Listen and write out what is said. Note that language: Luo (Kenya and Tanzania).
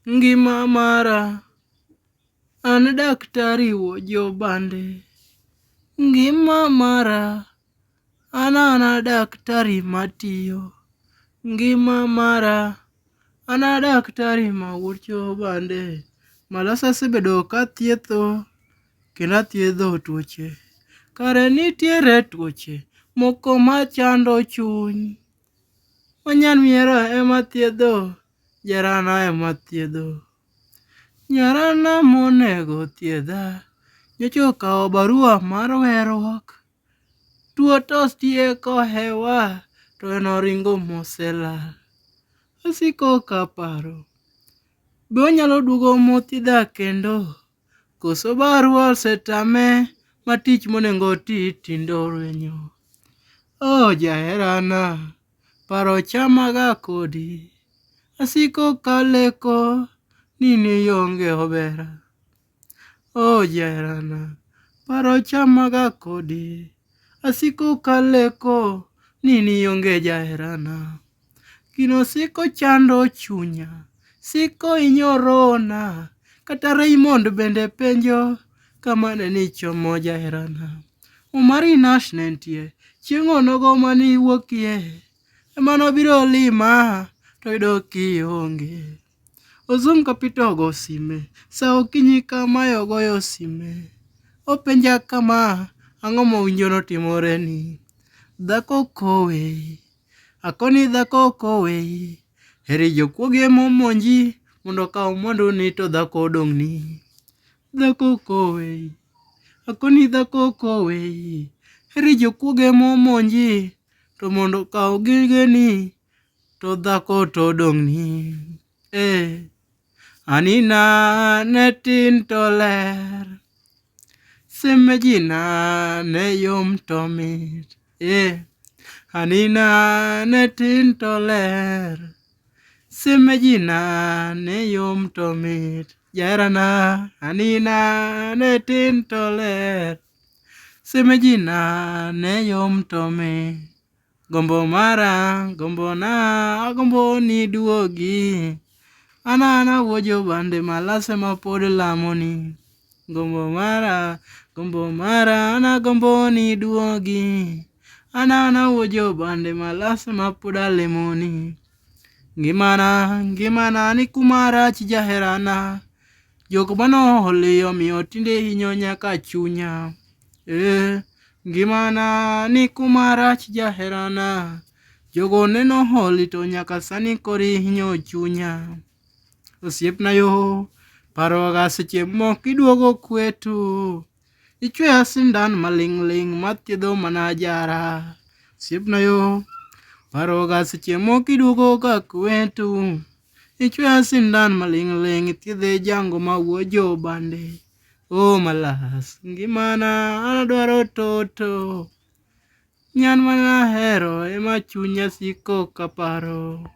Ngima mara, an daktari wuo jobande. Ngima mara, an ana daktari matiyo. Ngima mara, an a daktari ma wuod Jobande. Malasa asebedo kathietho kendo athiedho tuoche. Kare nitiere tuoche moko machando chuny. Ma nyamiera ema thiedho, jaherana ema thiedho. Nyaherana monego thiedha, nyocha okawo barua mar weruok. Tuo to tieko hewa, to en oringo moselal. Asiko kaparo, be onyalo duogo mothiedha kendo? Koso barua osetame ma tich monego oti tinde orwenyo. Oh jaherana, paro chamaga kodi. Asiko kaleko ni nionge obera. Oh jaherana, paro chamaga kodi. Asiko kaleko ni nionge jaherana. Gino siko chando chunya, siko hinyo rohona. Kata Raymond bende penjo kama ne nichomo jaherana. Omari Nash ne nitie, chieng' onogo mane iwuokie. Ema nobiro lima toyudo kionge. Ozum Kapito ogo sime, sa okinyi kamae ogoyo sime. Openja kama, ang'o mowinjo notimoreni? Dhako koweyi, akoni dhako koweyi. Heri jokuoge momonji mondo okaw mwanduni to dhako odong'ni. Dhako koweyi, akoni dhako koweyi. Heri jokuoge momonji to mondo okaw gigeni to dhako to odong'ni. Eh, anina ne tin to ler, semejina ne yom to mit. Eh, anina ne tin to ler, semejina ne yom to mit. Jaherana, anina ne tin to ler, semejina ne yom to mit. Gombo mara, gombona, agombo ni duogi. An ana wuo jobande malase ma pod lamoni. Gombo mara, gombo mara, an agombo ni duogi. An ana wuo jobande malase ma pod alemoni. Ngimana, ngimana ni kuma rach jaherana. Jok manoholi omiyo tinde hinyo nyaka chunya. Eh, ngimana ni kuma rach jaherana. Jogo neno holi to nyaka sani koro ihinyo chunya. Osiepna yo, paroga seche moko iduogo kwetu. Ichweya sindan maling'ling' mathiedho mana jara. Osiepna yo, paroga seche moko iduogo ga kwetu. Ichweya sindan maling'ling' ithiedhe jango ma wuo jobande. Oh malas, ngimana an adwaro toto. Nyan mana ahero ema chunya siko kaparo.